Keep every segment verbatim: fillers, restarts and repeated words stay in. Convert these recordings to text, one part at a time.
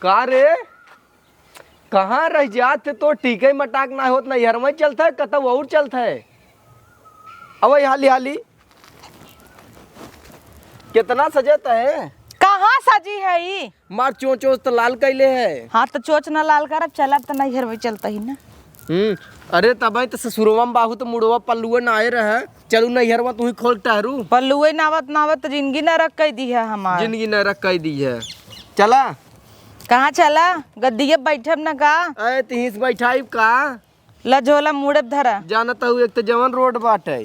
का रे? कहाँ रह जात है? तो टीके मटाक ना होत, नैहरवा चलत है, कतौ और चलत है। अबे हाली हाली। कितना सजत है? कहाँ सजी है ई? मार चोंच ओंच त लाल कैले है। हाँ, त चोंच न लाल करब, चलब त नैहरवा चलत ही ना। हम्म। अरे तबे त ससुरवा में बाहू त मुड़वा पल्लुए ना आए रहे। चलू नैहरवा तू ही खोल टहरू। पल्लुए नावत नावत जिंदगी नरक कई दी है हमार। जिंदगी नरक कई दी है। चला। कहाँ चला? गद्दिये बैठब न का? अरे तिहिस बैठाइब का? ला झोला मुड़े धरा। जानत हूँ एक त जवन रोड बाटे।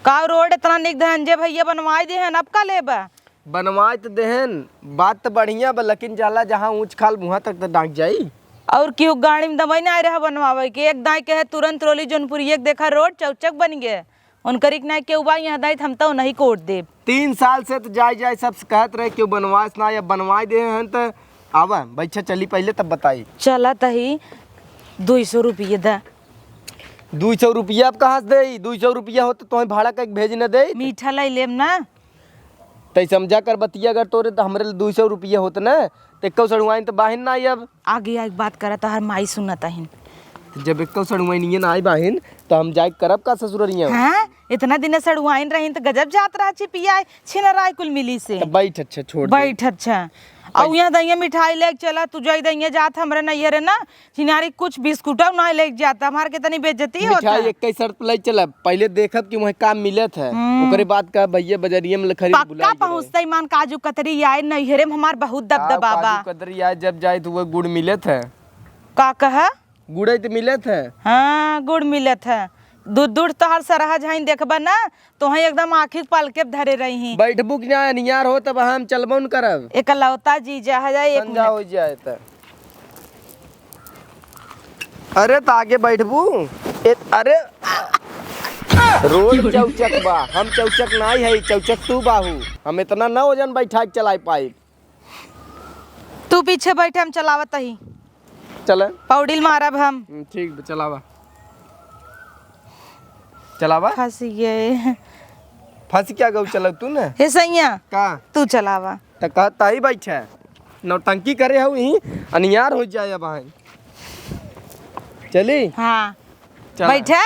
का रोड इतना निक धनंजय भैया बनवाई दे हन, अब का लेबा? बनवाई त देहन, बात त बढ़िया बा, लेकिन जाला जहाँ ऊँच खाल मुहाँ तक त डांक जाई। और क्यों गाड़ी में दवाई ना आए रहा बनवावे के, एक दाई कहे तुरंत रोली जौनपुरी एक देखा रोड चौचक बन गए। उनकरी के ना केहू बा यहाँ दाई, हम तो नहीं कोट देब। तीन साल से त जाए जाए सब कहत रहे, केहू बनवास ना, अब बनवाई दे हन त आवा, बैठा चली पहले तब बताई। चला तही दुई सौ रुपये दा। दुई सौ रुपया अब कहाँ से देई? दुई सौ रुपया होत तोहे भाड़ा कइके भेज न देई। मीठा लाई लेब ना। तै समझा कर बतिया, अगर तोरे त हमरे दुई सौ रुपया होत न, त एक्कौ सड़ुआइन त बाहिन ना आई अब। आगे आगे बात करा, तोहार माई सुनत अहिन। जब एक्कौ सड़ुआइन ये ना आई बाहिन, त हम जाए करब का ससुररिया? हाँ, इतना दिन सड़ुआइन रहिन त गजब जात रहा छिपिया, छिनराई कुल मिली से। त बैठ अच्छा, छोड़ दे। बैठ अच्छा। और बैठ। यहाँ दहिया मिठाई लेके चला, तू जाई दहिया जात हमरे नैहरे ना, छिनारी कुछ बिस्कुटौ ना लेके जाता, हमार कितनी बेइज्जती होता। मिठाई एक ही शर्त लाई चला, पहले देखब कि वहीं काम मिलत है, हम्म। ओकरे बाद का भैया बजरिया में खरीद पक्का बुलाई के रहे। पहुँचते ईमान काजू कतरी आए नैहरे में हमार बहुत दबदबा बा। काजू कतरी आए जब जाए तो वो गुड़ मिलत है। का कहा? गुड़े त मिलत है। हाँ, गुड़ मिलत है। दूध दूध तोहार सरहा झाइन देखबा ना, तोहे एकदम आँखी पलके धरे रही। बैठबू कि ना, अनियार हो तब हम चलबो न करब। एकलौता जीजा है, एक संझा मिनट। हो जाए त। अरे त आगे बैठबू। ए, अरे रोड चौचक बा, हम चौचक नाई है, चौचक तू बाहू। हम इतना ना वजन बैठा के चलाए पाई। तू पीछे बैठे, हम चलावत ही। चले। पौड़िल मारब हम। हम्म, ठीक बा, चलावा। चलावा। फंस गए। फंस क्या गऊ, चलाऊ तू ना। हे सैया। का? तू चलावा। त का ताई बैठे? नौटंकी करे हऊ ही, अनियार हो जाए अब भाई। चली? हाँ। चला। बैठे?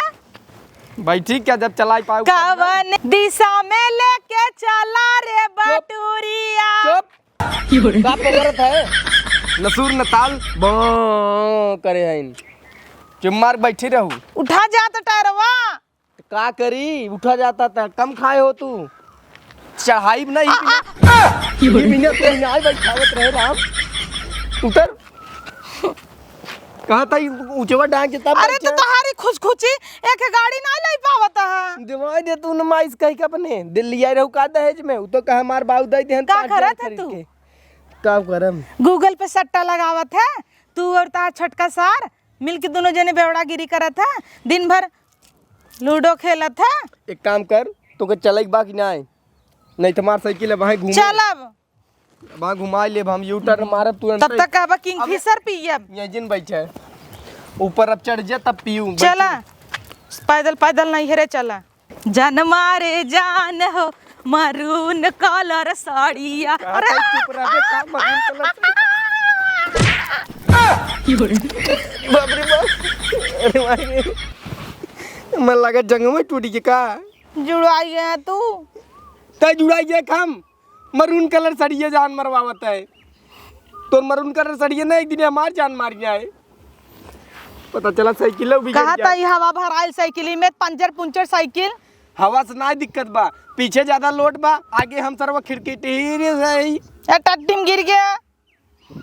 बैठी क्या जब चलाई पाऊ तब ना? कवन दिशा में लेके चला रे चुप। बटुरिया? चुप। का पकड़त है? नसूर न ताल बं करे हइन। चुप मार बैठी रहू। उठा जात टैरवा। त का करी? उठा जाता त कम खाए हो तू। चढ़ाई नहीं आ, आ, आ। बिना, बिना तो यहाँ बैठावत रहे राम। उतर। कहा था ऊंचवा डांग के तब अरे तो बैठे। तोहारी खुचखुची एक गाड़ी ना ले पावत है। दिवाई दे तू नमाइश कह के अपने दिल्ली आए रहू का दहेज में? उ तो कहा हमार बाऊ दे देहन का पाँच हजार करत है खरीद तू? के। का करम? Google पे सट्टा लगावत है तू और तार छोटका सार मिलके दोनों जने बेवड़ागिरी करत है। दिन भर लूडो खेलत है। एक काम कर, तोके चले के बा कि नाय? नहीं तो हमार साइकिल है वहीं घूमे। चलब। वहाँ घुमा लेब हम, U turn मारब तुरंत। तब तक कहबा किंगफिशर पियब। ये जिन बैठे ऊपर, अब चढ़ जा तब पीऊ। चला, पैदल पैदल नहीं हेरे चला। जान मारे जान हो, maroon colour साड़िया। कहाँ अरे! तक चुप रह बे, का maroon colour साड़ी? बाप रे बाप। अरे भाई रे। मन लगा जंगल में टूट गया का? जुड़ाई गया तू। तै जुड़ाई गया हम। Maroon colour सड़िए जान मरवावत है। तोर maroon colour सड़िए ना एक दिन हमार जान मार जाए। पता चला साइकिल भी गिर कहा गया। था ई हवा भराइल साइकिल में, पंचर पुंचर साइकिल। हवा से ना दिक्कत बा, पीछे ज्यादा load बा, आगे हम सरवा खिड़की टीर से ही। ए, टट्टी में गिर गया।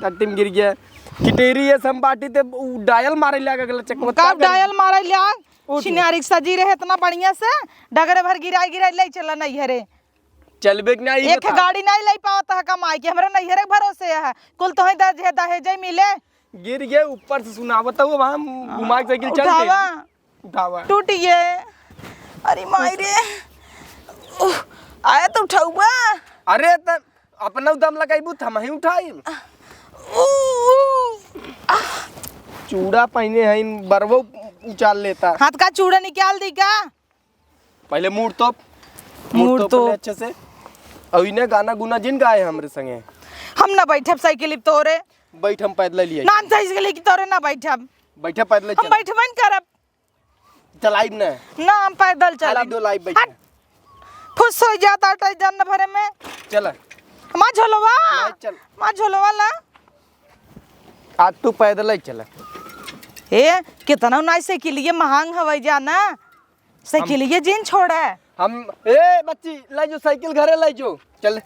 टट्टी में गिर गया। किटेरी ये संबाटी ते उ डायल मारे लाग गल चकमत का का करी? डायल मारे लाग? उठ। छिनारी सजी रहे इतना बढ़िया से, डगरे भर गिराई गिराई ले चला नैहरे। चलबे के ना, ई एक बताओ। गाड़ी नहीं ले पावत है कमाई के, हमरा नैहरे के भरोसे है। कुल तोहे दहे-, दहेजे मिले। गिर गए ऊपर से सुनावत हो, वहाँ घुमा के साइकिल चल दे। उठावा। उठावा। टूट गए। अरे माई रे। उह, आया तो उठावा। अरे त अपना दम लगाइबू त हम ही उठाई। उह, उह। चूड़ा पहने हैं, बरवो उचाल लेता। हाथ का चूड़ा निकाल दी का? पहले मूड़ तोप, मूड़ मूड़ तोप तोप। पहले अच्छे से। और इन्हें गाना गुना जिन गाए हमरे संगे। हम ना बैठब साइकिल पे तोरे। बैठ, हम पैदल लिए। ना, हम सही से लेके तोरे ना बैठब। बैठे पैदल हम चल। बैठबे न करब। चलाइब ना। ना, हम पैदल खाली चलब। डोलाइब बैठ। हट। फुस हो जाता है जन भरे में। चल। माँ झोलवा। नहीं, चल। माँ झोलवा ला। आज तू पैदल ही चल। ए, कितना नाई साइकिलिये महंग हवै जा ना। साइकिलिये जिन छोड़े। हम, ए बच्ची, ले जो साइकिल घरे ले जो। चल।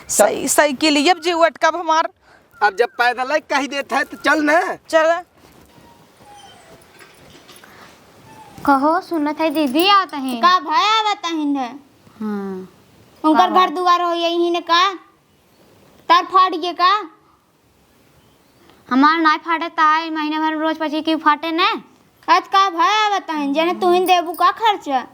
साइ-, साइकिलिये अब जीव अटकब हमार। अब जब पैदल है कही देत है तो चल ना। चल। कहो, सुनत है दीदी आवत है। का भय आवत है ने? हाँ। उनकर का घर बात? दुआर हो यही ने का? तार फाट गए का? हमार नाय फाटे, ताई महीना भर में रोज पची की फाटे ने। आज का भय आवत है, जने तू ही देबू का खर्चा?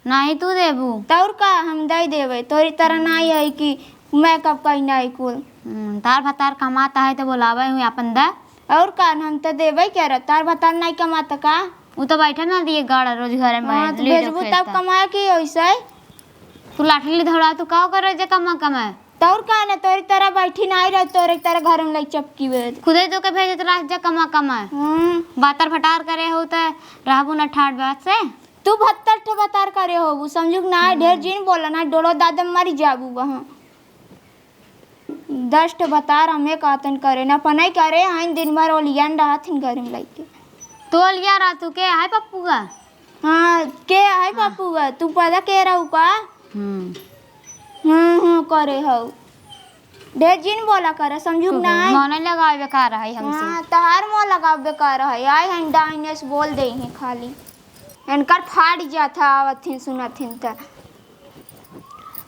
नाही तू देबू। तौर का हम दे देवे, तोरी तरह नाही है कि मेकअप कहीं नाही कुल। हम्म, तार भतार कमाता है तो बोलावे हुए अपन दा। और का, हम तो देवे क्या रह, तार भतार नाही कमाता का? उ तो बैठे ना दिए गाड़ा रोज घरे में हाँ, तो लीडो भेजबू तब खेलता। कमाए की ओइसे? तू लाठी ले धौड़ा, तू का करे जे कमा कमाए? तौर का ना, तोरी तरह बैठी नाही रह, तोरे तरह घर में लई चपकी बे। खुदे तो के भेजत रह जा कमा कमाए। हम्म। बातर भटार करे हो त रहबू ना ठाट बात से। तू भत्तर ठे बतार करे होबू, समझू कि ना, ढेर जिन बोला ना, डोलो दादम मरी जाबू वहाँ। दस ठे बतार हमें कातन करे ना, पनाई करे, आइन दिन भर ओलियन रहत हिन घर में लइके। तो ओलिया रह तू के, हाय पप्पू का? हाँ, के हाय पप्पू का? तू पता के रहू का? हम्म। हम्म, हम्म, करे हऊ। ढेर जिन बोला करे, समझू कि ना? मोने लगावे बेकार है हमसे। हाँ, तहार मोह लगावे बेकार है। आए हैं डाइनेस बोल दे हैं खाली। इनकर फाड़ जात है, आवत हिन, सुनत हिन त।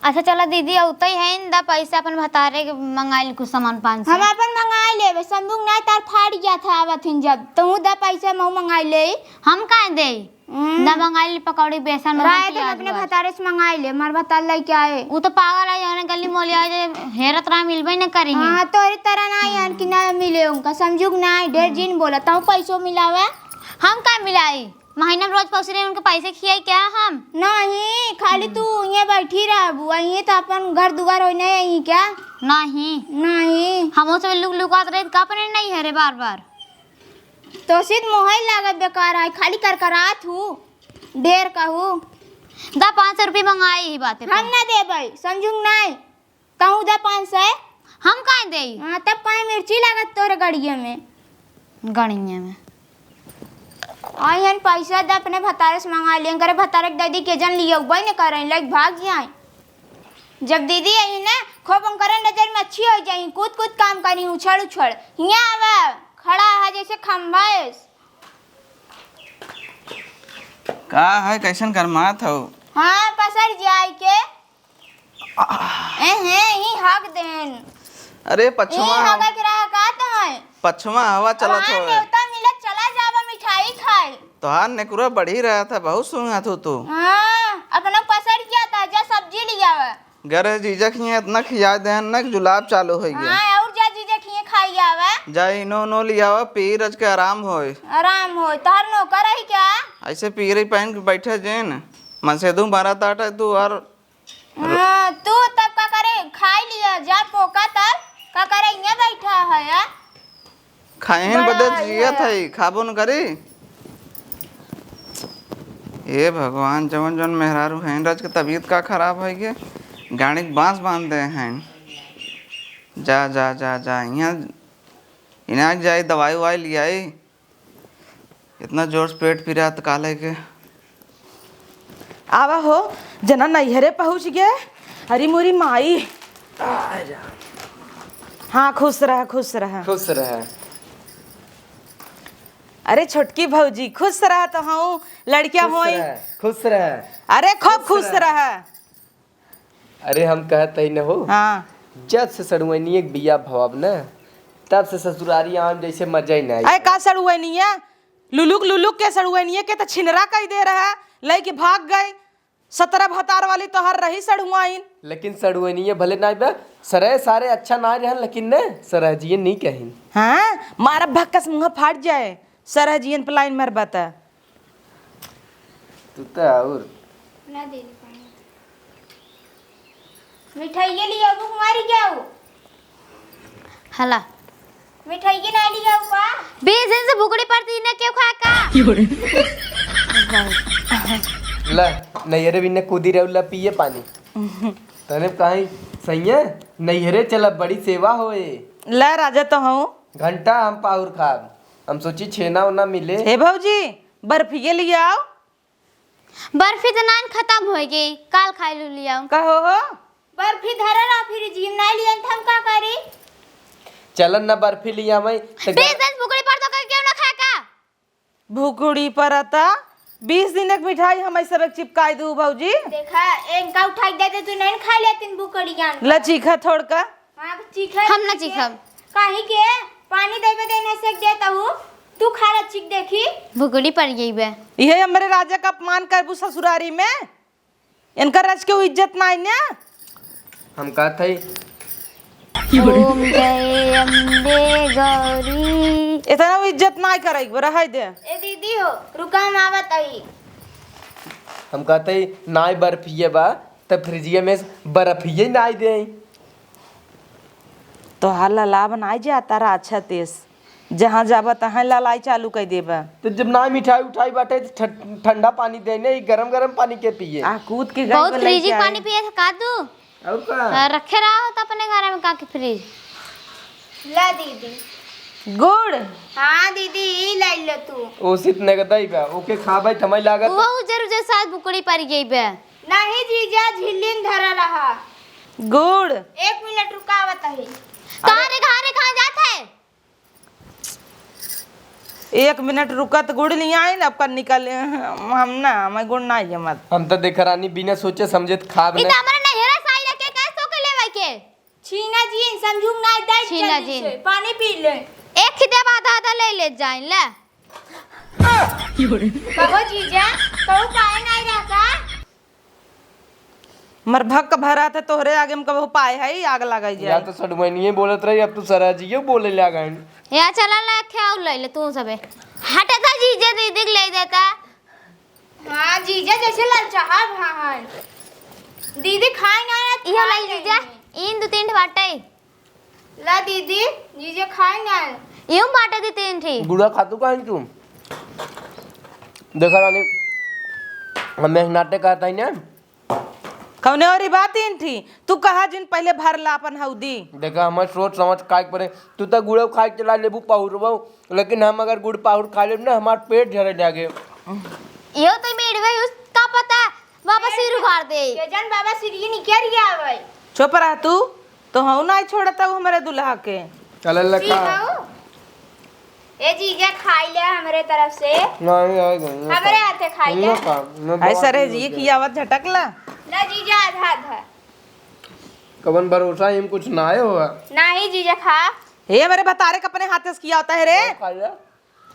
अच्छा चला दीदी, अउतई है न, दा पैसा अपन भतारे के मंगाइल कुछ सामान पाँच सौ। हम अपन मंगाई लेबे, संदूक ना तार फाड़ जात है, आवत हिन जब। तहूँ दा पैसा मऊ मंगाई ले। हम काहे दे? हम्म। दा मंगाई ले पकौड़ी बेसन में राय दे, पियाज अपने व्याज। भतारे से मंगाई ले, मार भतार लइके आए। उ तो पागल है, जौने गली मोहल्ला है, जे हेरत रहा मिलबे न करी है। हाँ, तोरी तरह ना यार कि ना मिले उनका, समझू कि ना, ढेर जिन बोला, तहूँ पैसो मिलावे। हम काहे मिलाई? महीना में रोज पहुँच रहे, उनके पैसे खियाई क्या हम? नहीं, खाली तू इहाँ बैठी रहबू, इहाँ तो अपन घर दुआर होई नहीं, यहीं क्या? नहीं। नहीं। हम उसे लुक लुकात रहे, का अपने नहीं है रे बार बार। तो सिर्फ मोहई लागत बेकार है, खाली करकरात हूँ, ढेर कहू। दा पाँच सौ रुपये मंगाई ही बातें हम पर। ना देबै, समझू नहीं। तहूँ दे पाँच सौ। हम काहे देई? हाँ, तब काहे मिर्ची लागत तोरे गड़िया में? गड़िया में। आइहन पैसा दे अपने भतारे से मंगा लियन करे, भतारे के दीदी के जन लिए उबई ने करें, लग भाग जाए। जब दीदी आई ना, खूब उनकरे नजर में अच्छी हो जाई, कूद कूद काम करी, उछड़ उछड़। हियाँ आवा, खड़ा है जैसे खम्भा है। का है, कैसन गरमात हो? हाँ, पसर जाए के। एहे, ई हक देन। अरे, पछुआ ई हवा। हगक रहा का तोहय? पछुआ हवा चलत हाँ, होए। नेवता मिलत चला जाबा मिठाई खाए। तोहार नेकुरा बढ़ी रहा था, बहुत सूंघत हो तू। हाँ, अपना पसर किया था, जा सब्जी लियावा। गरे जीजा खिए इतना खिया देहन न कि जुलाब चालू होइ गया। हाँ, और जा जीजा खिए खाई आवा। जा इनो उनो लियावा, पी रज के आराम होए। आराम होए, तोहर नौकर है क्या? ऐसे पीरे पहन के बैठे जेन, मनसेधू मारा ताटे तू और हाँ, तू तब का करे, खाई लिया, जा पोका तब का करे, इहाँ बैठा है, आ? खाएन बड़ा बदे आई जियत है। है, खाबो न करी। हे भगवान, जवन जवन मेहरारू हैं, रज के तबीयत का खराब है के, गाड़ी के बांस बांध दे हैं। जा, जा, जा, जा, इहाँ इनाक जाई, दवाई उवाई लियाई। इतना जोर से पेट पिरात काले के। आवा हो, जना नैहरे पहुँच गए। अरे मोरी माई। हाँ, खुश रह, खुश रह। खुश रह। अरे छोटकी भौजी, खुश रह तो हूँ, लड़किया खुश होई। रह, खुश रह। अरे खूब खुश खुश रह। रह। अरे हम कहत हई न हो, हाँ। जब से सड़ुआइनिए के बियाह भवा न, तब से ससुरारी आम जैसे मजा ही नहीं। अरे का सड़ुआइनिए? लुलुक लुलुक के सड़ुआइनिए के त छिनरा कई दे रहा, लइके भाग गई। सतरा भतार वाली तोहर रही सड़ुआइन। लेकिन सड़ुआइनिए भले नाई बा, सरे सारे अच्छा नाई रहन, लेकिन न सरहजिए नी कहिन। हाँ, मारब भक्कस मुँह फाट जाए, सरहजियन पलाइन मरबा त। तू त और। ना दे दे पानी। मिठाइये लिया, भूख मारी क्या हो? हला। मिठाई के नाई लिया का? बीस दिन से भुकड़ी पड़ती ने, केउ खाए का? ला, नैहरे बिना कूदी रहू, ला पिए पानी। तने कहीं सैया, नैहरे चला, बड़ी सेवा होए। ला राजा तो हूँ। घंटा हम पाहुर खाब, हम सोची छेना ओना मिले। हे भौजी, बर्फिये लियाउ। बर्फी त नान खतम होइ गई, काल खाइ लू लियाउ। कहो हो? बर्फी धरे रहा फ्रिज में, नाई लिया त हम का करी? चलन ना बर्फी लिया मैं। बीस दिन भुकड़ी पर तो कहीं केउ ना खाए का? भुकड़ी परता, बीस दिन एक मिठाई हम सब एक चिपकाई दू भौजी। देखा, इनका उठाई दे दे, तू नहीं खाई लेतिन भुकड़ियान। ला चीखा थोड़ का। हाँ, चीखा हम ना चीखे। चीखब। काहे के? पानी देबे देने से देता हूँ, तू खा ले चीख देखी। भुकड़ी पड़ गई बे। इहे हमरे राजा का अपमान करबू ससुरारी में। इनका रज के इज्जत नाई ने। हम कहत हई। ओम जय अम्बे गौरी। इतना इज्जत नाई करे, रहे दे। ए दीदी हो, रुका, हम आवत हई। हम कहत हई, नाई बर्फिये बा, त फ्रिजिया में से बर्फिये नाई दे। तोहार ललाब नाई जाता राछा तेस। जहाँ जाबा तहाँ ललाई चालू कइ देबा। तो जब ना मिठाई उठाई बाटे, तो ठ-, ठंडा पानी देने, ई गरम गरम पानी के पिए। आ, कूद के गई बहुत बोलाई फ्रिज के चाहे। पानी पिए थे का तू? और का? हाँ, रखे रहा हो तो अपने घर में का के फ्रिज। ला दीदी। गुड़। हाँ दीदी, ई लाई लो तू। ओसित नगदई बा, ओके खा भाई, थमाई लागत। वो उजर उजर साथ बुकड़ी पड़ गई बे। नहीं जीजा, झिल्लिन धरा रहा। गुड़। एक मिनट रुकावत है। कहाँ रे, कहाँ रे, कहाँ जात है? एक मिनट रुका त गुड़ लियाइन, अब का निकल, हम ना, हमें गुड़ ना जमत। हम तो देख रानी, बिना सोचे समझे त खाब ई ना। त हमरे नैहरा से आई रखे, का सो के लेवे के? छीना जी, समझू ना, दाई छीना जल्दी जी। से, पानी पी ले। एक ही देब आधा आधा ले ले जाइन, ले। कहो जीजा, कहू पाए नहीं रहा का? मर भक भरा थे तोहरे आगे में कबहू पाए है, आग लगाई या जाए। तो सडुमैनिये बोलत रही, अब तू सराजिये बोले लाग हन। या चला ला, ख्याल ले ले तू सबे। हटे था जीजे दीदी के ले देता। हाँ जीजा, जैसे ललचाहा भाहन। दीदी खाए ना आया, इहो खाए ले जीजा, नहीं। इन दो तीन ठे बाटे। ला दीदी, जीजे खाए ना। यूं बाटे दी तीन ठी। गुड़ा खातू काहे तू? देखा रानी, हम एक नाटे कहता ही ना। कौने औरी बात इन ठी? तू कहा जिन पहले भर ला अपन हौदी। देखा, हमार सोच समझ खाए के पड़े। तू तो गुड़ा खाए के चला लेबू पाहुरबो, लेकिन हम अगर गुड़ पाहुर खा लेब ना, हमार पेट झरे लागे। यो तो मेड़ गई, उसका पता बाबा सिर उखाड़ दे। के जन बाबा सिर ये निकर गया भाई। चुप रह तू। तो हऊ नाई छोड़त हऊ हमरे दुल्हा के। चल ले पी खा। हऊ? ए जीजा, खाई ले हमरे तरफ से। नहीं, आई गई, नहीं हमरे खा। हाथे खाई ले। नहीं खा, नहीं ऐसा खा, रे नहीं जी, खा। खियावत झटक ला। ना जीजा, आधा आधा। कवन भरोसा, इम कुछ ना आए हुआ। नहीं जीजा, खा। हे, हमरे बतारे के अपने हाथे से किया होता है रे। खा ले।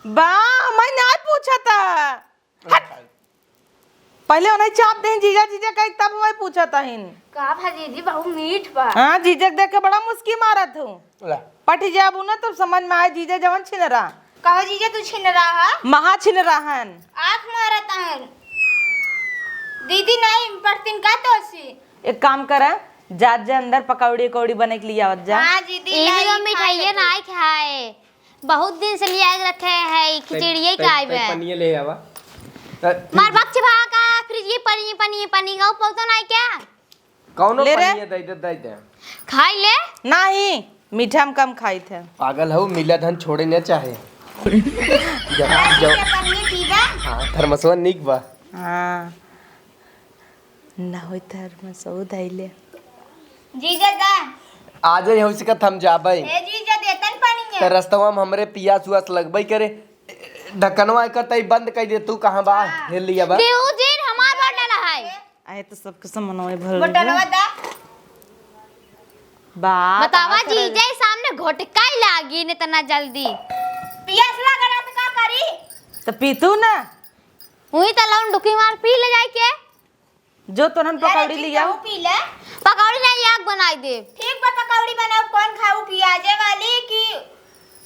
बा, मैं नाई पूछा था। हट। पहले उन्हें चाप दें जीजा, जीजा कही, तब वही पूछा ताहिन। का भा जीजी, बहुत मीठ बा। हाँ, जीजा के देख के बड़ा मुस्की मारत हूँ। ला। पटी जाबू ना, तब समझ में आए जीजा जवन छिनरा। कहो जीजा, तू छिनरा हा? महा छिनरा हन। आँख मारत हन। दीदी नहीं पढ़तीन का तोसी? एक काम करा, जात जा अंदर पकौड़ी उकौड़ी बने के लिए आवत जा। हाँ दीदी, एक लाई दो खा मिठाइये ले तू। नाई खाए। बहुत दिन से लिया के रखे है, खिचड़िए तै, खाए तै बे। पनिया ले आवा। त मार बच्चे भा का फ्रिज ये पनी, पनी, पनी का पौधा नहीं क्या? कौनो ले रे। पनिया दे दे, दे दे। खाई ले। नहीं, मीठा हम कम खाई थे। पागल हो, मिला धन छोड़े न चाहे। जब, जब, ये पनिया पी बे। हाँ, थर्मसवा निक बा। हाँ। ना होई थर्मसवा धैले। जीजा दा। आ जाई, हो सकत हम जाबै। ए जीजा, देतन पानी है। त रस्तवा में हमरे पियास उआस लगबै करे। ढक्कनवा एकर तई बंद कर दे, तू कहाँ बा? हाँ। हेल लिया बा। देहू जी, हमार बॉटल है। आए तो सबके समनवे भर बोतलवा दा। बा, बतावा कहाँ से जीजा, सामने घोटकाई लागी न इतना जल्दी। पियास लग रहा तो का करी? तो पी तू ना। हुई त लौन डुकी मार पी ले जाए के। जो तोरन अरे पकौड़ी ठीक लिया। बा, पी ले। पकौड़ी नहीं, आग बनाई दे। ठीक बा, पकौड़ी बनाओ। कौन खाऊ, पियाजे वाली कि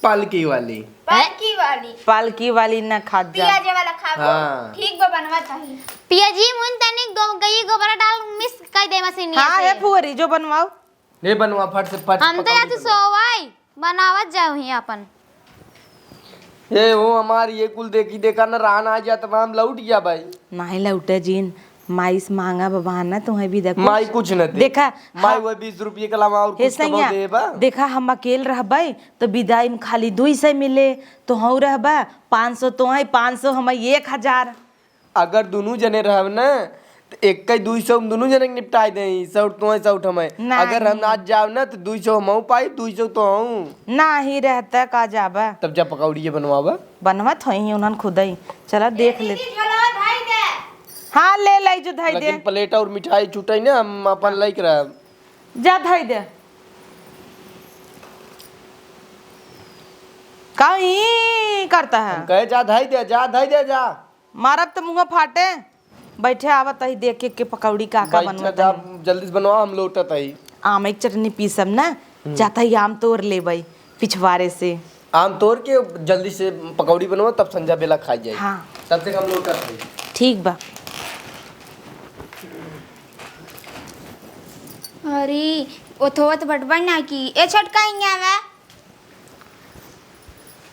पालकी वाली? पालकी वाली। पालकी वाली ना खात जा। पियाजे वाला खाबो। हाँ। ठीक बा, बनवा ताही। पियाजी मुन तनी गो-, गई गोबरा डाल मिस कर दे मशीन हाँ, से। हे फुहरी, जो बनवाओ। हे बनवा, फट से फट हम तो पकौड़ी यार बनवा। सोवाई। बनावत जाओ ही अपन। ए हो, हमार ये कुल देखी देखा न, रहन आ जात बा, हम लौट गया भाई। नाहीं लौटे जिन, माई से मांगा बा बहाना, तोहई भी दे कुछ। माई कुछ न दे। देखा, माई हाँ। वही बीस रुपये के अलावा और हे कुछ तो सैया, दे बा। देखा, हम अकेल रहबै तो बिदाई में खाली दुई सौ मिले, तोहऊ रहबा पाँच सौ, तोहई पाँच सौ, हमई एक हजार। अगर दुनू जने रहब न, त एक्कई दुई सौ हम दुनू जने के निपटाई देई, सौ तोहई, सौ हमई। नाहीं। अगर हम आज जाब न, त दुई सौ हमऊ पाई, दुई सौ तोहऊ। नाहीं रहता का जाबा? तब जा पकौड़िए बनवाबा। बनवत होई उन्हन खुदई। चला देख ले। दीदी, झोलवा धई दे। हाँ, ले लई जो धई दे। लेकिन प्लेट और मिठाई छूटई न, हम अपन लइके रहब। जा धई दे। का ई करता है? हम कहे जा धई दे, जा धई दे, जा। मारब त मुँह फाटे। बैठे, आवत ही देख के, के पकौड़ी का का बैठ बनवत जा, ही। जल्दी से बनवा, हम लौटत ही। आम एक चटनी पीसब ना, हम्म। जात ही आम तोड़ लेबै पिछवारे से। आम तोड़ के जल्दी से पकौड़ी बनवा, तब संझा बेला खाई जाई। हाँ। तब तक हम लौटत ही। ठीक बा। अरे, ओथवत बटबा ना की। ए छोटका, इहाँ आवा।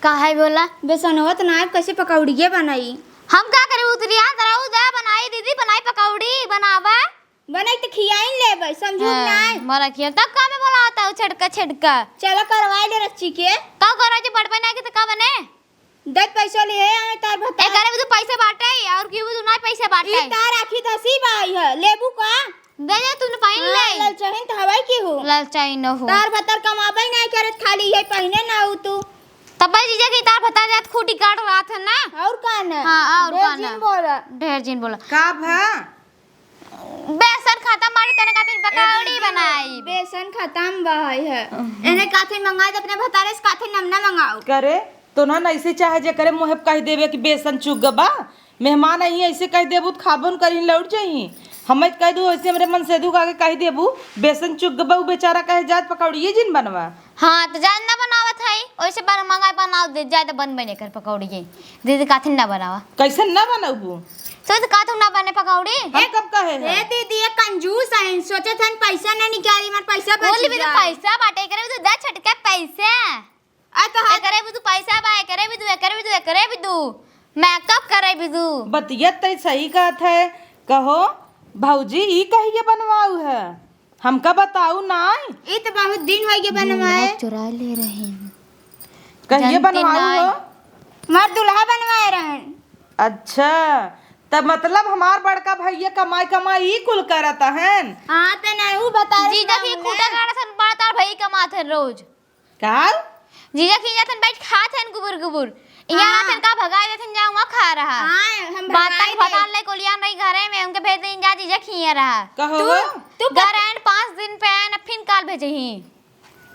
का है बोला? बेसन होत ना है, कैसे पकौड़िए बनाई? हम का करे, उतरिया तरऊ दे, बनाई दीदी, बनाई पकौड़ी, बनावा। बनाई त खियाइन लेबै, समझू हाँ, नाय? मरा खिया, तब का में बोला होता है, छटका, छटका। चला करवाई ले रच्ची के। का करा जे बड़ बनाए के त का बने? दस पैसा लिए आए तार भतार। एकरे भी तो पैसे बाटे, और केहू भी तो ना पैसे बाटे। ई तार आखी दसी बाई है, लेबू का? दे दे, तूने पहिन हाँ, ले। ललचाइन त हवाई की हो। ललचाइन हो। तार भतार कमाबै नाय करत, खाली ये पहिने ना हो तू। तब भाई जीजा की तार भतार जात खूटी काट रहा था ना। और का ना? हाँ, और ढेर का जिन ना? बोला। ढेर जिन बोला। का भा? बेसन खतम बाटे, तेने खातिर पकौड़ी बनाई। बेसन खतम बा है। एने काथे मंगाए त अपने भतारे से काथे नमना मंगाओ। करे, तो ना ऐसे चाहे जे करे मुँहे पे कह देबे कि बेसन चुग बा। मेहमान आई ऐसे कह देबू त खाबो न करी, लौट जाई। हमें कह दू ऐसे हमरे मन से दुख आके कह देबू, बेसन चुग बा, उ बेचारा कहे जात पकौड़िए जिन बनवा। हाँ, त जाए ना बनावत है, ओइसे बन-, मंगाई बनाओ दे, जाए त बन बने कर पकौड़ी के। दीदी काथिन ना बनावा। कैसे ना बनबू? तो, तो काथू ना बने पकौड़ी? हम ए, कब कहे हैं? ए दीदी, ये कंजूस है, सोचे थन पैसा ना निकाली, मार पैसा बच बोली भी तो जाए। पैसा बाटे, एकरे भी तो दे छटके पैसे। आ तो हाथ एकरे भी तू पैसा बा, एकरे भी तू, एकरे भी तू, एकरे भी तू। मेकअप करे भी तू। बतिया तई सही कहत है। कहो, भौजी, ई कहिए बनवाऊ है? हमका बताऊ नाय। ई त बहुत दिन होइ गए बनवाए। चुरा ले रहे हैं। कहिए जनती बनवाऊ नाय। हो? मार दुल्हा बनवाए रहन। अच्छा, त मतलब हमार बड़का भैया कमाई कमाई ई कुल करत हन? हाँ, त नहीं, ऊ बता रहे जीजा की खूंटा काटत हन, बड़ा तार भाई कमात हन रोज। का? जीजा खींचत हन, बैठ खात हन गुबुर गुबुर। इहाँ हाँ। रहत हन का भगाए देत हन, जा उहाँ खा रहा। हाँ, हम बात भगाए तक दे। बता ले, कोलिया नहीं घरे में, उनके भेज दें जा, जीजा खिए रहा। कहो तू, हो? तू कब गारंट पाँच दिन पे आए न, फिर काल भेजे ही।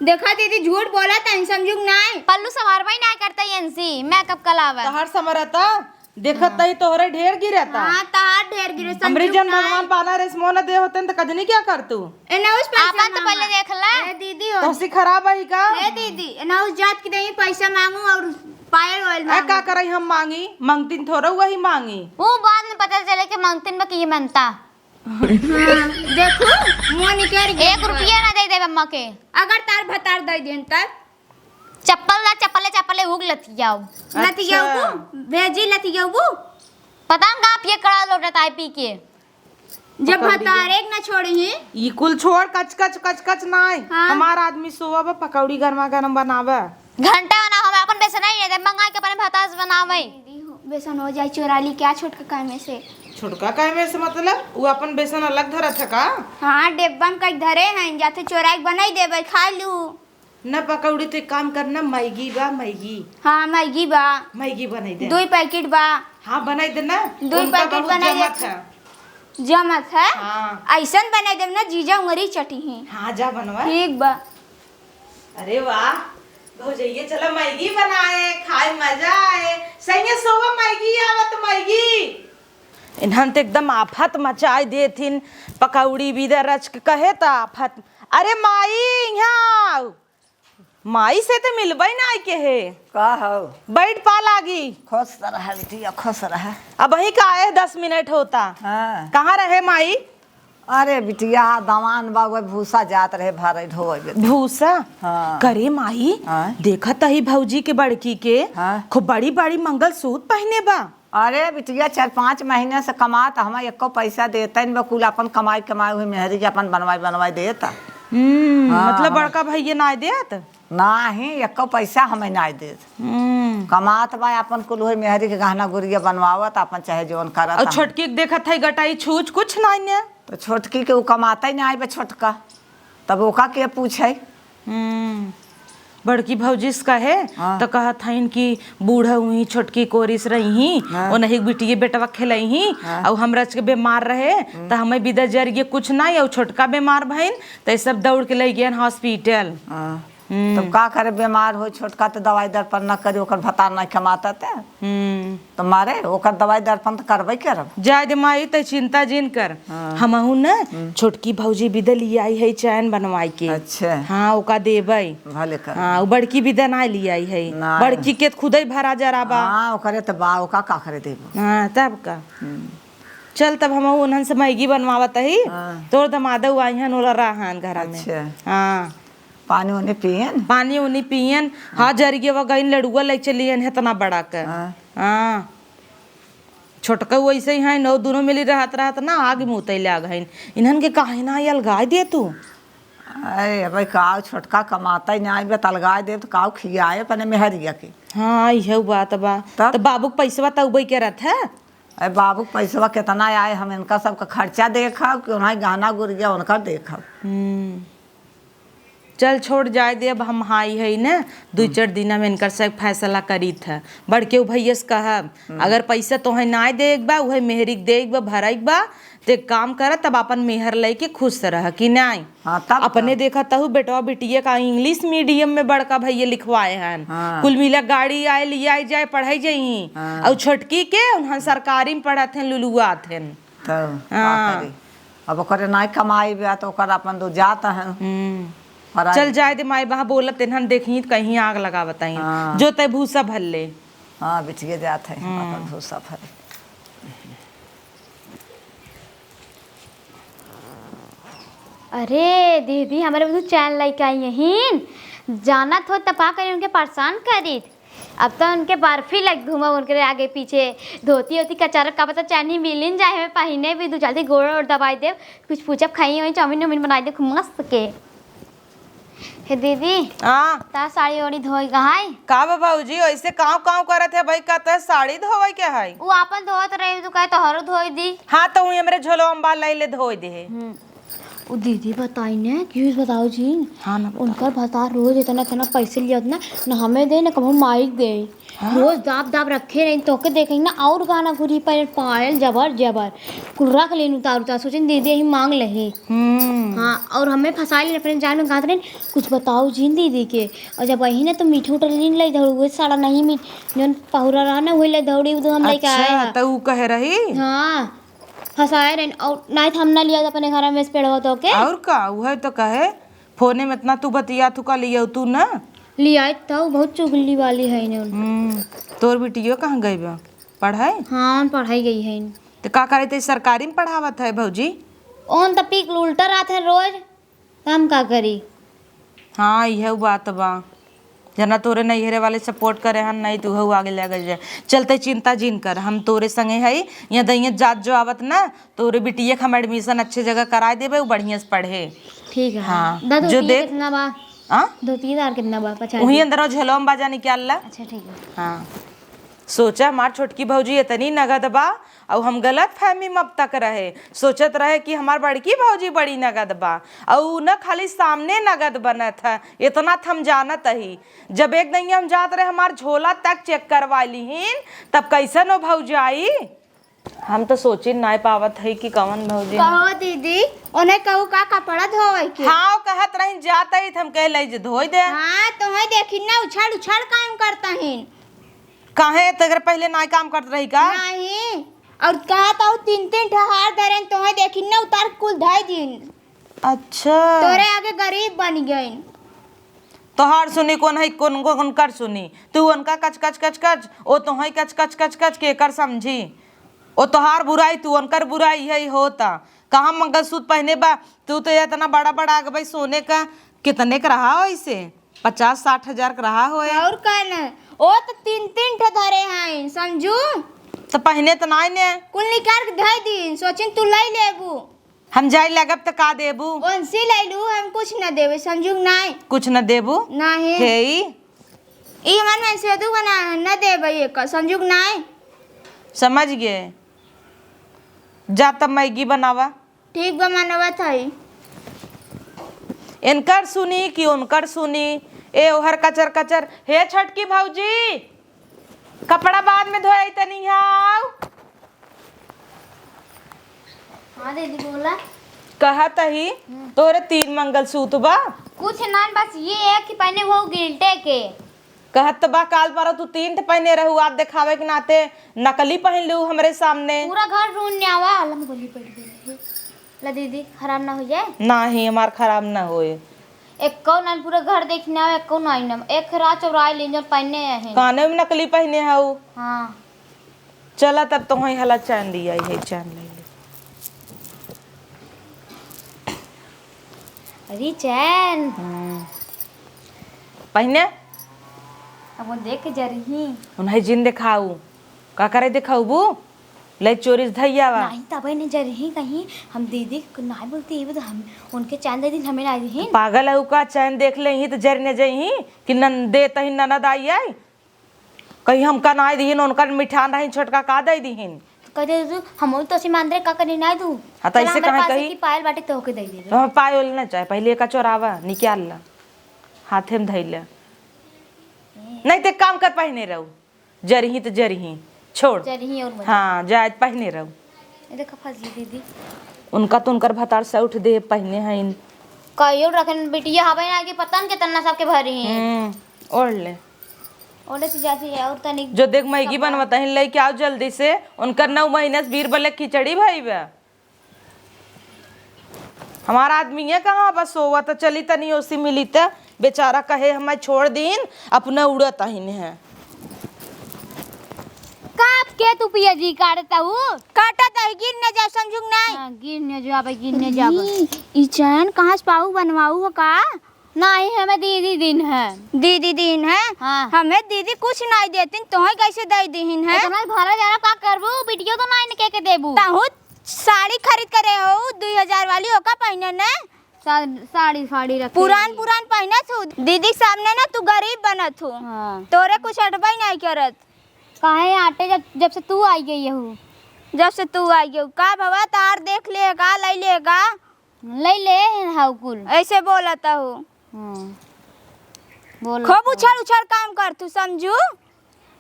देखा दीदी, झूठ बोला तन, समझू नाय। पल्लू संभारबे नाय करता एनसी, मेकअप कलावा। तहार समरता, देखत हाँ। तही तोहरे ढेर गिरता। हाँ, तहार ढेर गिरे, हमरे समझू जन नाय। भगवान पाना रेस मोना दे होते न त कजनी क्या कर तू? एने उस पैसा आपन तो ना पहले मांग। देख ला। ए दीदी हो। तोहसी खराब है का? ए दीदी, एने उस जात की दही पैसा मांगू और पायल वायल ए, मांगू। का करई हम मांगी? मंगतिन थोड़ा वही मांगी। वो बाद में पता चले कि मंगतिन में की मनता। हाँ, देखू, मुँह निकल गया। एक रुपया ना दे देब अम्मा के। अगर तार भतार दे देन तब? चप्पल ला, चप्पले, चप्पले उग लतियाऊ। लतियाऊ अच्छा। बू? भेजी लतियाऊ बू? पता न का पिए कड़ा लोटत आए पी के। जब पकौड़ी भतारे के ना छोड़ी ही। ई कुल छोड़, कच कच, कच कच नाय। हाँ। हमार आदमी सोवा बा, पकौड़ी गरमा गरम बनावे। घंटा बना, हम अपन बेसन नहीं दे, मंगा के अपने भतार से बनावे। दीदी हो, बेसन हो जाए चोराली क्या छोटका कामे से? छोटका कामे से मतलब? वो अपन बेसन अलग धरत है का? हाँ, डिब्बा में कई धरे हैं, जाते चोराई के बनाई देबे, खा लू। न पकौड़ी तो एक काम करना, मैगी बा, मैगी। हाँ, मैगी बा। मैगी बनाई दे। दुई पैकेट बा। हाँ, बनाई दे ना। दुई उनका पैकेट बहुत बनाई दे। जमत है। जमत है? हाँ। ऐसन बनाई देब ना, जीजा उंगरी चटी ही। हाँ, जा बनवा। ठीक बा। अरे वाह, भौजैया, चला मैगी बनाए, खाए मजा आए। सैया सोवा, मैगी आवत, मैगी। इन्हन त एकदम आफत मचाई देथिन, पकौड़ी बीदा रच के कहे त आफत। अरे माई, इहाँ आउ। माई से त मिलबे नाई के हे। का हौ? बैठ पा लागी। खुश रह बिटिया, खुश रह। अबहीं का आए, दस मिनट होता। हाँ। कहाँ रहे माई? अरे बिटिया, दवान बा, वह भूसा जात रहे भरे ढोवे बदे। भूसा? हाँ। करे माई, हाँ। देखत ही भौजी के बड़की के, हाँ। खूब बड़ी बड़ी मंगलसूत्र पहने बा। अरे बिटिया, चार पाँच महीने से कमात, हमें एको पैसा देते न बा, कुल अपन कमाई कमाई हुई मेहरी के अपन बनवाई बनवाई देता। हम्म, हाँ, मतलब हाँ। बड़का भैया ना देत? नाही, एको पैसा हमें नाही देत। हम्म। कमात बा अपन कुल, होई मेहरी के गहना गुरिया बनवावत, अपन चाहे जौन करत और हमें। छोटकी के देखत है गटाई छूछ कुछ नाही ने। तो छोटकी के उ कमाता ही नाही बा छोटका, तब ओका के पूछे? हम्म। बड़की भौजी से कहे हाँ। तो कहत हइन कि बूढ़ा हुई छोटकी कोरिस रही ही, हाँ। ओनही बिटिये बेटवा खेलई ही, हाँ। और हमरा के बीमार रहे, हम्म। तो हमें बिदा जरिए कुछ नाही, और छोटका बीमार भइन, तो ये सब दौड़ के ले गए हॉस्पिटल। हाँ। हम्म। तब का करे, बीमार हो छोटका तो दवाई दर्पण न करी, ओकर भतार नहीं कमाता ते। हम्म। तो मारे ओकर दवाई दर्पण तो करबे करब। जाए दे माई, तै चिंता जिन कर। हाँ। हमहू न हम्म। छोटकी भौजी बिदा लियाई है चैन बनवाई के। अच्छा। हाँ, ओका देबै। भले कर। हाँ, उ बड़की बिदा ना लियाई है। ना। बड़की के खुदै भरा जरा बा। हाँ, ओकरे तो बा, ओका का करे देबो। हाँ, तब का। हम्म। चल तब हमहू उन्हन से मैगी बनवावत ही। हाँ। तोर दमादऊ आइहन ओला रहन घरा में। अच्छा। हाँ। पानी उनी पियन? पानी उनी पियन। हाँ, जरिए वा गइन लड़ुआ ले चलियन हेतना बड़ा के। हाँ। हाँ। छोटका वैसे ही हैं, नौ दुनों मिली रहत रहत ना, आग मुतै लाग हैं। इन्हन के काहे ना अलगाय दे तू? अरे भाई, काव छोटका कमाता ही ना, आइबे त अलगाय देब, त काव खियाए अपने मेहरिया के। हाँ, इहे बात बा। तब? त बाबू के पैसवा त उबई के रहत है। अरे बाबू के पैसवा केतना आए, हम इनका सबका खर्चा देखब कि उन्हें गहना गुरिया उनका देखब। हम्म। चल छोड़ जाए दे, अब हम हाई है न, दुई हम्म। चार दिना में इनकर सब फैसला करीत है। बड़के उ भैया से कहब, हम्म। अगर पैसा तोहे नाय देग बा, उहे मेहरी के देग बा, भराइक बा, ते काम कर, तब अपन मेहर लइके खुश रह कि नाय। हाँ, तब अपने का? देखत हूँ बेटवा बिटिया का इंग्लिश मीडियम में बड़का भैया लिखवाए हन। हाँ। कुल मिला गाड़ी आए, लियाई जाए, पढ़ाई जाई। हाँ। और छोटकी के उन्हन सरकारी में पढ़त हैं, लुलुआत हैं। तब का हाँ। करी? अब ओकरे नाई कमाई बा, तो ओकर अपन दो जात हैं। हम्म। पराई। चल जाए दे माई, वहाँ बोलत तेनहन देखी, कहीं आग लगावत आई। हाँ। जो तय भूसा भर ले। हाँ, बिटिया जात है, हम्म। अपन भूसा भर। अरे दीदी, हमरे बदू चैन लइके आई यहीं। जानत हो त का करी, उनके परेशान करी। अब तो उनके बर्फी लग घूमब उनके आगे पीछे। धोती ओती कचर का पता चैनी मिलिन जाए, हमें पहिने भी दू जल्दी गोड़ ओड़ दबाई देब। कुछ पूछब, खाई होई, चाउमीन उमीन बनाई देब खूब मस्त के। हे दीदी, हाँ। ता साड़ी ओड़ी धोई गहाई? का बा भौजी, ऐसे काव काव करत है भाई, का तै साड़ी धोवे के है? उ आपन धोत रही, तू कहे तोहरो धोई दी। हाँ, तो हुई हमरे झोलवा में बा, लई ले धोई दे। हम्म। उ दीदी बताई ने, क्यों बताओ जी? हाँ ना, बताओ। उनकर भतार रोज इतना, इतना पैसे लिया ना, ना हमें दे, ना कबहू माइक दे। हाँ। रोज दाब दाब रखे रही, तोके देखे ना और गहना गुरी पर पायल जबर जबर कुल रख लेन उतार उतार, सोचेन दीदी यही मांग लही। हम्म। हाँ, और हमें फंसा लेन अपने जाल में, कहत रहे कुछ बताओ जिन दीदी के। और जब वही ना तो मीठा उठा लेन लाई दौड़, वही साड़ा नहीं मीठ, जौन पहुरा रहा ना वही लाई दौड़ी उधर हम लेके आए अच्छा, हैं। तो उ कहे रही? हाँ, फंसाए रहे और नहीं तो हम ना लिया अपने घर में से पेड़वा तो के। और का, वह तो कहे फोने में इतना तू बतिया, तू का लिया तू ना? लियाई त उ बहुत चुगली वाली है ने। हम्म, तोर बिटियो कहाँ गई बा? पढ़ाई? हाँ, पढ़ाई गई है। तो का करे, ते सरकारी में पढ़ावत है भौजी? ओन त पीक उल्टा रहत है रोज, त हम का करी? हाँ, इहे बात बा। जना तोरे नैहरे वाले सपोर्ट करे हन, नहीं तू हऊ आगे लगे जाए। चलते चिंता जिन कर, हम तोरे संगे हई। यहाँ दइया जात जो आवत ना, तोरे बिटिया के हम एडमिशन अच्छे जगह कराए देबे, उ बढ़िया से पढ़े। ठीक है। हाँ, दा जो धोती देख। कितना बा? हाँ? धोती दार कितना बा? पचास वही रुपया। अंदर झोलवा में बाजा निकाल ला। अच्छा, ठीक है। हाँ। सोचा, हमार छोटकी भौजी इतनी नगद बा, और हम गलत फहमी में अब तक रहे, सोचत रहे कि हमार बड़की भौजी बड़ी नगद बा, और उ न खाली सामने नगद बनत है, इतना त हम जानत ही। जब एक दिन हम जात रहे, हमार झोला तक चेक करवा लिहिन, तब कैसन हो भौजाई? हम तो सोचिन नाय पावत है कि कवन भौजी। कहो दीदी, उन्हें कहू का कपड़ा धोवे के? हाँ, वो कहत रही जात ही, त हम कहे ले जे धोई दे। हाँ, तुम्हें देखी ना उछाड़ उछाड़ काम करता ही। काहे तेकर पहले नाय काम करत रही का? नहीं, और कहा तो तीन तीन ठहार धरेन, तुम्हें देखी ना उतार कुल धोई दिन। अच्छा। तोरे आगे गरीब बन गइन। तोहार सुनी कौन है, कौन, कौन, कौन कर सुनी? तू उनका कच, कच, कच, कच, ओ तोहई कच, कच, कच, कच, के कर समझी? ओ तोहार बुराई, तू उनकर बुराई, यही होता। कहाँ मंगलसूत्र पहने बा? तू तो इतना बड़ा बड़ा अगबई सोने का, कितने का रहा हो इसे? पचास साठ हजार का रहा हो ये। और का न? ओ तो तीन तीन ठे धरे हैं संजू। तो पहने तो नाई ने। कुल निकाल के धर दी, सोचिन तू लई लेबू। हम जाई लगब त का देबू? ओनसी लई लू, हम कुछ न देबे संजू, नाई। कुछ न देबू? नाही। हे ई? ई हमार में से दू बना न देबे एक संजू, नाई। समझ गए, जा तब मैगी बनावा। ठीक बा, मनवत हई। इनकर सुनी कि उनकर सुनी, ए ओहर कचर कचर। हे छोटकी भौजी, कपड़ा बाद में धोए तनी आओ। हाँ दीदी बोला। कहत ही हम्म। तोरे तीन मंगलसूत्र बा। कुछ ना, बस ये एक ही पहने वो गिल्टे के। कहत त बा काल पर तू तीन ठे पहने रहू, आज देखावे के नाते नकली पहन लू हमरे सामने। पूरा घर ढूंढ ने आवा, आलम गोली पड़ गई है। ला दीदी, खराब ना हो जाए। नाही, हमार खराब ना होए। एक्को ना, पूरा घर देखने आवा, एक्को ना आई ना। एक रात चौराई ले जो पहने है। काने में नकली पहने हऊ। हाँ। चला तब तो वहीं हला चैन लिया है, चैन ले ले। अरे चैन। हम्म। पहने? अब वो देख के जरही। उन्हें जिन देखाऊ। का करे देखाऊ बू? ले चोरी से धैया बा। नहीं, तबे नहीं जरही कहीं। हम दीदी को नहीं बोलती, ये तो हम उनके चैन दे दी, हमें ना दी। पागल है का? चैन देख ले ही तो जर न जही कि नन देत ही ननद आई आई। कहीं हमका नाई दिहिन, उनकर मिठान रही छोटका का दे दिहिन। कह दे तू, हम तो सी मांदरे का करी नाई दू। हाँ, तो चला ऐसे हमारे कहे पास कही? की पायल बाटे तो होके दे दे। तो हम पायल ना चाहे, पहले एका चोरावा, निकाल ला। हाथे में धइले। नहीं ते काम कर, पहने रहू। जरही तो जरही, छोड़। जरही और मजा। हाँ, जा आज पहने रहू। ये देखो फंसी दीदी। उनका तो उनकर भतार से उठ दे पहने हैं। कहियो रखन बिटिया हवे ना कि पता न कितना सबके भरी हैं। हम्म, ओढ़ ले। ओढ़े से जाती है और तनिक जो देख मैगी सब बनवता है, लेके आओ जल्दी से। उनकर नौ महीने से बीर बले खिचड़ी भई बा। हमार आदमी है कहाँ बस सोवा तो चली तनी ओसी मिली त बेचारा कहे हमें छोड़ दीन, अपना उड़त आहिन है। काप के तू पिया जी काटता हूँ? काटत है, गिर न जाओ, समझू नहीं? हाँ, गिर न जाबे, गिर न जाबे। ई, ई चैन कहाँ से पाऊ, बनवाऊ हो का? नहीं, हमें दीदी दिन है। दीदी दिन है? हाँ। हमें दीदी कुछ नहीं देतीन, तोहे कैसे दे दीहिन है? तो तुम्हारे घर जा रहा, का करबू? बिटियो तो नहीं के, के देबू? ताहू साड़ी खरीद करे हो, दुई हजार वाली, ओका पहने ने। सा-, साड़ी, साड़ी रखे पुरान, रही। पुरान पहनत हो। दीदी के सामने ना तू गरीब बनत हो। हाँ। तोरे कुछ अटबई नहीं करत। काहे आटे जब, जब से तू आई गई हो। जब से तू आई गई। का भवा तार देख ले का, लई ले का? लई ले हाउ कुल। ऐसे बोलत हो। हाँ। बोलत खूब हो। उछल उछल काम कर तू समझू।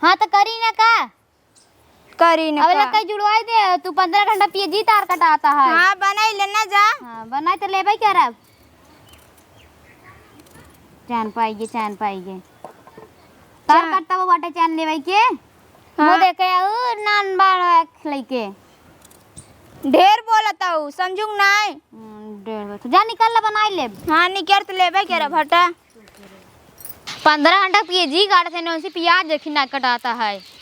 हाँ तो करी ना का? करी न अब का? लकई जुड़वाई दे, तू पन्द्रह घंटा पिए जी तार कटाता है। हाँ, बनाई लेना जा। हाँ, बनाई तो लेबे करब। चैन पाइगे, चैन पाइगे। तार चा- कटता वो बाटे चैन लेबे के। हाँ। वो देखे उ नान बार लइके। ढेर बोलत हऊ, समझू नाई। हम्म, ढेर बोलत। जा निकल ला, बनाई लेब। हाँ, निकल तो लेबे करब, हटा। पन्द्रह घंटा पिए जी काटत है, उनसे प्याज देखी ना कटाता है।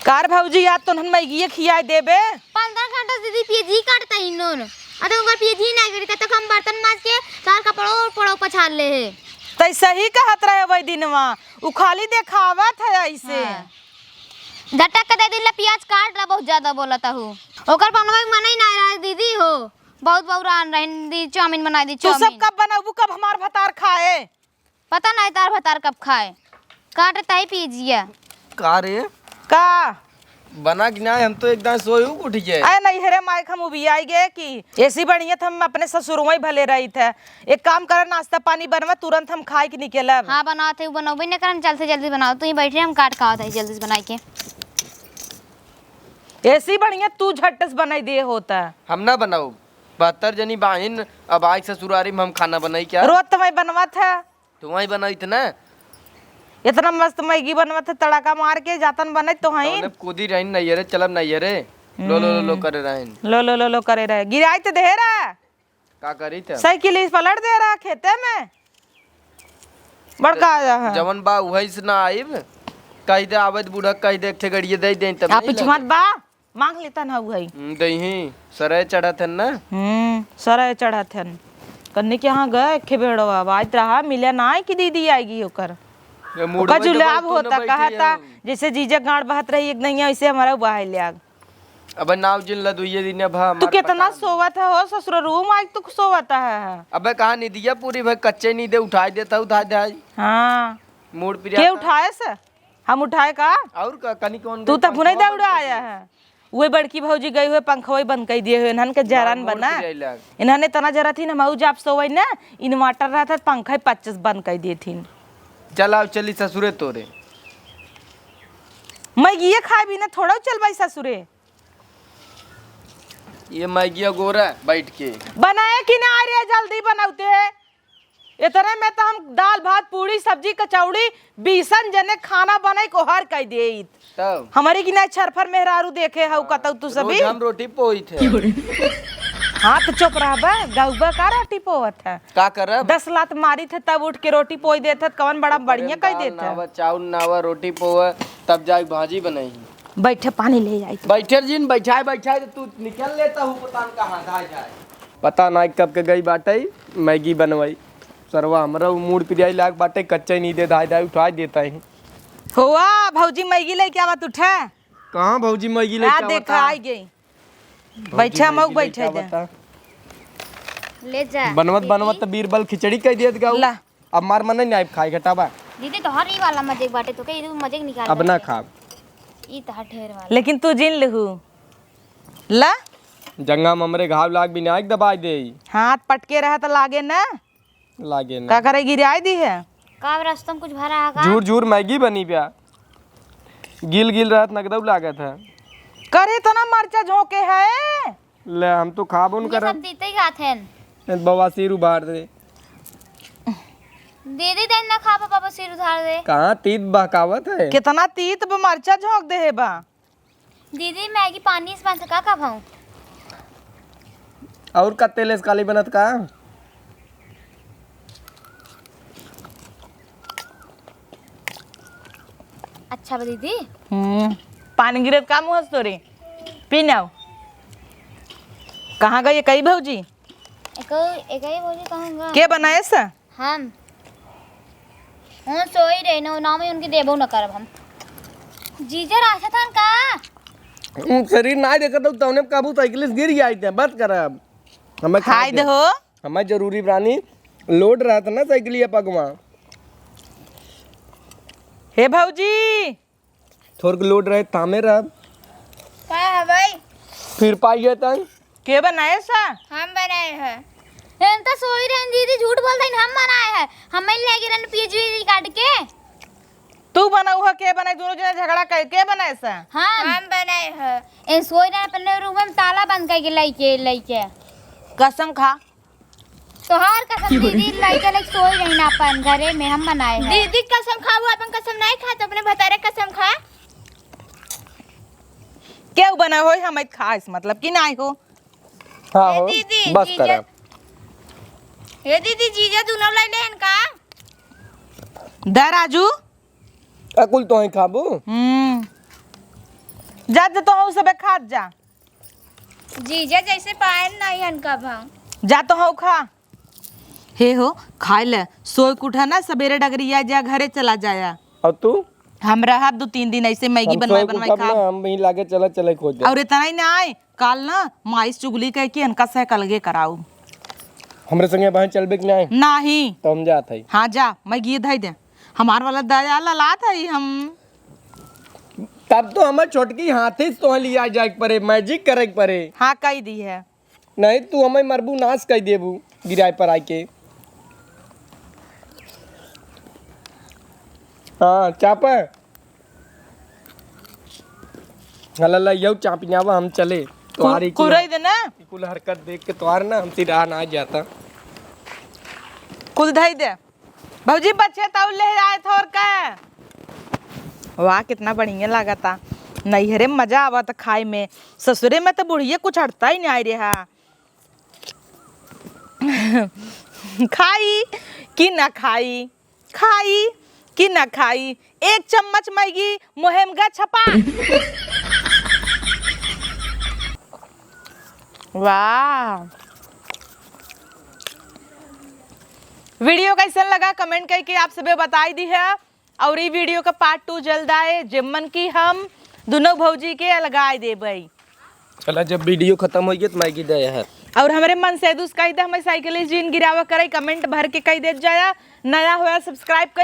कार भौजी, आज तो नन मैगिए खियाए देबे। पन्द्रह घंटा से दीदी पिए जी काटता ही नोन। अरे ओकर पिए जी ना करी, तब तक हम बर्तन माज के तार कपड़ो पड़ो पछाड़ ले है। तै सही कहत रहे वही दिनवा, उ खाली देखावत है ऐसे। हाँ। झटक के दे दिला प्याज काट रहा, बहुत ज्यादा बोलत हऊ। ओकर बनवे के मनई ना रहा दीदी हो, बहुत बौरान रहन दी, चाउमीन बनाई दी, तू सब चाउमीन। कब बनबू, कब हमार भतार खाए? पता नहीं तार भतार कब खाए। काट ताई पी जिया। का रे? का? बना कि ना, हम तो एकदम सोए उठ गए। अरे नहीं रे माइक, हम उबियाई गए कि एसी बढ़िया था, हम अपने ससुर वहीं भले रही थे। एक काम कर, नाश्ता पानी बनवा, तुरंत हम खाए के निकलब। हाँ बनाओ थे, बनौबे न करन, जल्दी से जल्दी बनाओ, तू ही बैठे, हम काट खाओ थे जल्दी से बनाई के। एसी बढ़िया तू झट से बनाई दे होता। हम ना बनाओ, बहत्तर जनी बाहिन, अब आए ससुरारी में हम खाना बनाई क्या? रोज तो मैं बनवा था। तू वहीं बनइत ना। इतना मस्त मैगी बनवत है, तड़का मार के जातन बनत तो हईन। तौने कूदी रहीन नैहरे, चलब नैहरे। लो, लो, लो, लो हम्म। करे रहीन। लो, लो, लो, लो करे रहे। गिराई तो दे रहा। का करी त? साइकिल इस पलट दे रहा खेते में। बड़का आया है। जवन बा उहइ से ना आइब। कहि दे आवे त बूढ़ा, कहि दे एक ठे गड़िए दे दे तब आप नहीं पिछुआत लागे। बा। मांग लेता ना वही। हम्म, दही, सरे चढ़त हन ना? हम्म, सरे चढ़त हन। कन्ने के यहाँ गए, खे भेड़वा, आवाज रहा, मिले ना कि दीदी आएगी ओकर। ये मूड ओकर में जुलाब डबल तू न होता, बैठी कहता, है। जैसे जीजा गांड बहत रही एक नैया, वैसे हमारा बहाय ले आग। अबे नाव जिन ला दुइये दिन अब तू हमार कितना पता नहीं। सोवत है हो ससुर, रूम आज तू सोवत है। अबे कहाँ नींदिया पूरी भाई, कच्चे नींदे उठाई देता, उठाई दे। हाँ। मूड पिरिया के था। उठाए से? हम उठाए का? और का, कनी कौन तू गई तब नहीं पंखवा बंद दौड़ा कर आया दिया। है। वही बड़की भौजी गई हुए, पंखवा ही बंद कर दिए हुए, इन्हन के जरान बा, मूड बना। पिरिया लाग। इन्हन इतना जरा थी ना, मऊ जाप सोवई ना, inverter रहता, पंखा ही पच्चीस बंद कर दिए थी। चल आओ, चली ससुरे तोरे। मैगिये खाए बिना थोड़ा चल भाई ससुरे। ये मैगिया गोरा बैठ के। बनाए कि ना रे, जल्दी बनाउते। इतने में तो हम दाल भात पूड़ी सब्जी कचौड़ी बीसन जने खाना बनाई को हर कह देइत। तब? हमारे की ना छरफर मेहरारू देखे हऊ कतऊ तू सभी। रोज हम रोटी पोइत है। हाँ तो चुप रहबा, गौबा का रोटी पोवत है? का करब? दस लात मारी थे तब उठ के रोटी पोई देत है, कवन बड़ा बढ़िया कह देत है। नावा, चाउर नावा, रोटी पोवा, तब जाई भाजी बनाई। बैठे पानी ले आई तो। बैठे जिन, बैठाए, बैठाए तो तू निकल लेता हूँ, पता न कहाँ धाय जाए। पता ना कब के गई बाटे, मैगी बनवाई। सरवा हमरा उ मूड पिरियाई लाग बाटे, कच्चा ही नहीं दे, धाय धाय उठाए देता है। होआ, भौजी मैगी लेके आवत उठे। कहाँ भौजी मैगी लेके आ, आवता? देखा, आई गई। भौजी बैठा, मऊ मैगी लेके बैठे दे। आवता। ले जा, बनवत, दीदी। बनवत त बीरबल खिचड़ी कह दियत गाऊ। ला। अब मार मन नहीं आइब खाए घटाबा। दीदी, तोहर ई वाला मजे बाटे, तो के ई मजे निकाल अब ना लेते। खाब। ई तोहर ढेर वाला। लेकिन तू जिन लहू। ला। जंगा में हमरे घाव लाग भी ना, एक दबाई दे। हाथ पटके रहा त लागे ना। लागे ना। का करे, गिराई दी है? का रस्तम कुछ भरा है का? झूर झूर मैगी बनी प्या। गिल गिल रहत नगदऊ लागत है। करे तना मरचा झोंके है। ले, हम तो खाबो न ये करब। सब दीते ही खात हैं। ए, बवासीर उभार दे। दीदी, देन ना खाबो, बवासीर उधार दे। कहाँ तीत बहकावत है? कितना तीत ब-, मरचा झोंक दे है बा। दीदी, मैगी पानी से बन सका का भाऊ? और का तेल से काली बनत का? अच्छा बा दीदी। हम्म, पानी गिरत का मुँह से तोरे? पी नाओ। कहाँ गई कई भौजी? एको, एकई भौजी कहाँ गई? के बनाए सा? हम। हम सोई रहे न, नाम ही उनके देबो न करब हम। जीजा रास्ता था का? उम, शरीर ना देखत हो, तौने काबू साइकिल से गिर गया इतने, बस करब। हमें खाए खाए दे दे। हो। हमें जरूरी रानी लोड रहत ना साइकिलिया पगवा। हे भौजी। थोड़ के लोड रहे तामे रहब। का है भाई? फिर पाई गए तन। के बनाए सा? हम बनाए हैं। हम तो सोई रहे दीदी, झूठ बोलते हैं, हम बनाए हैं। हम ही ले गिरन पीजी काट के। तू बनाऊ है, के बनाई? दोनों जने झगड़ा कर, के बनाए सा? हम। हम बनाए हैं। इन सोई रहे अपने रूम में ताला बंद करके लइके, लइके। कसम खा। तोहार कसम दीदी, लइके लइके सोई रही ना अपन घरे में, हम बनाए हैं। दीदी कसम खाऊ, अपन कसम नहीं खा, तो अपने भतारे कसम खा। केहू बना होई, हम खाइस, मतलब कि नाई हो। हाँ ए हो, दीदी, बस जीजा, करा। ए दीदी, जीजा दोनों लइले हन का? दा राजू। अकुल तो ही खाबू। हम्म। जा, जा, तो हऊ सबे खात जा। जीजा जैसे पायन नहीं हन का भाव। जा तो हऊ खा। हे हो, खाए ले, सोए के उठा ना, सबेरे डगरिया जा, घरे चला जाया। और तू? हम रहब दो तीन दिन ऐसे मैगी हम बनवाए, सोए के बनवाए उठब खाब। ना, हम वहीं लागे चला, चले खोज दे। और इतना ही ना आए, काल ना माई से चुगली कह के इनका से अलगे कराऊ। हमरे संगे बहन चलबे कि नहीं? नहीं। तो हम जात हई। हाँ जा, मैगी धई दे। हमार वाला दया ललात हई हम। तब तो हमें छोटकी हाथी से तोहे लिया जाए के पड़े, मैजिक करे के पड़े। हाँ, कही दी है। नहीं, तू हमें मरबू, नाश कर देबू, गिराए पर आके। हाँ, चापा। हला ला, यौ चापियावा, हम चले। तोहार कुल-, ई कुल कुल हर-, देना। ई कुल हरकत देख के तोहार ना, हमसे रहा ना जाता। कुल धई दे। भौजी, बच्चे तौल ले आए थे और का? वाह, कितना बढ़िया लागता। नैहरे में मजा आवत खाए में, ससुरे में तो बुढ़िया कुछ हटता ही नहीं आए रहा। खाई कि ना खाई, खाई कि ना खाई, एक चम्मच मैगी मोहेमगा छपा। वाह, वीडियो कैसन लगा, कमेंट करके आप सबे बताई दिहा। और ई वीडियो का पार्ट टू जल्द आए, जेमन की हम दुनो भौजी के अलगाए देबई। चला, जब वीडियो खतम होइ गई तो मैगी दे है। और हमरे मनसेदुस कहि दे, हमें साइकिल जिन गिरावा करे, कमेंट भर के कहि देत जाया, नया होया सब्सक्राइब कर